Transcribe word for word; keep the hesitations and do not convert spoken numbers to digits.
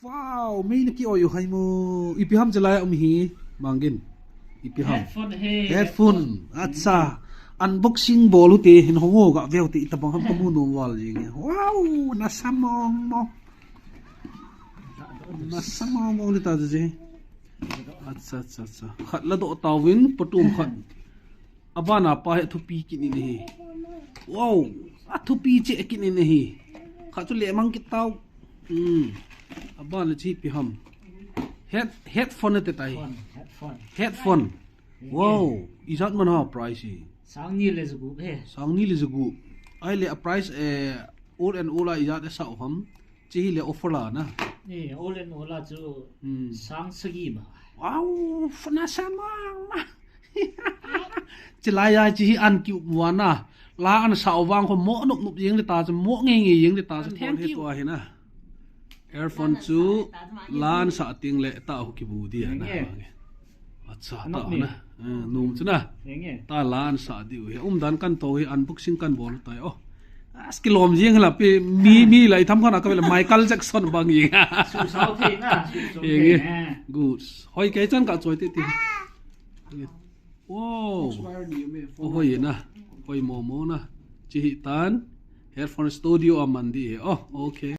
Wow, mei na ki-oi u hai mo. Ipi ham chelai a um hi, Mangin? Ipi ham? Headphone he. Headphone. Acha. Unboxing bol u te hin hong o ga veu te itabang ham ka mu nom val jing e. Wow, nasa mong mong. Nasa mong mong le ta je. Acha, acha, acha. Khat la doh tauvin, patum khat. Abana pa hi athupi kit in ahi. Wow, athupi cheh kit in ahi. Khat chu lemang kit tau. Hmm. Abana chu ipi ham? Head, headphone ate tai. Phone, headphone. Headphone. Wow, ijat man ham price hi? Sang ni le jagup he. Sang ni le jagup. Ahile a price, eh, all and all a ijat asah u ham? Chehi le offer la na. Eh, all and all a chu, hmm, sang sagi ma. Wow, fana sa ma ma. Chelai a chehi an ki-up ua na. La an sa u vang kho mo nop nop jeng le ta chu, mo nge nge jeng le ta chu. An theng bon hi ki-up tua hi na. Earphone chu la an sa ting le ta hu kibu di a na. Nge. Acha, ta na. Eh, nom chu na. Nge. Ta la an sa diu hi. Umdan kan to hi unboxing kan bol tai o. As kilom jing la pi mi, mi la itham khana ka vele Michael Jackson bang jing. Su sao thei na, su sao thei na. Good. Hoi kei chan ka choi te ti. Wow. Oh, hoi na. Hoi mo mo na. Chehi tan. Headphone studio a man di he. Oh, okay.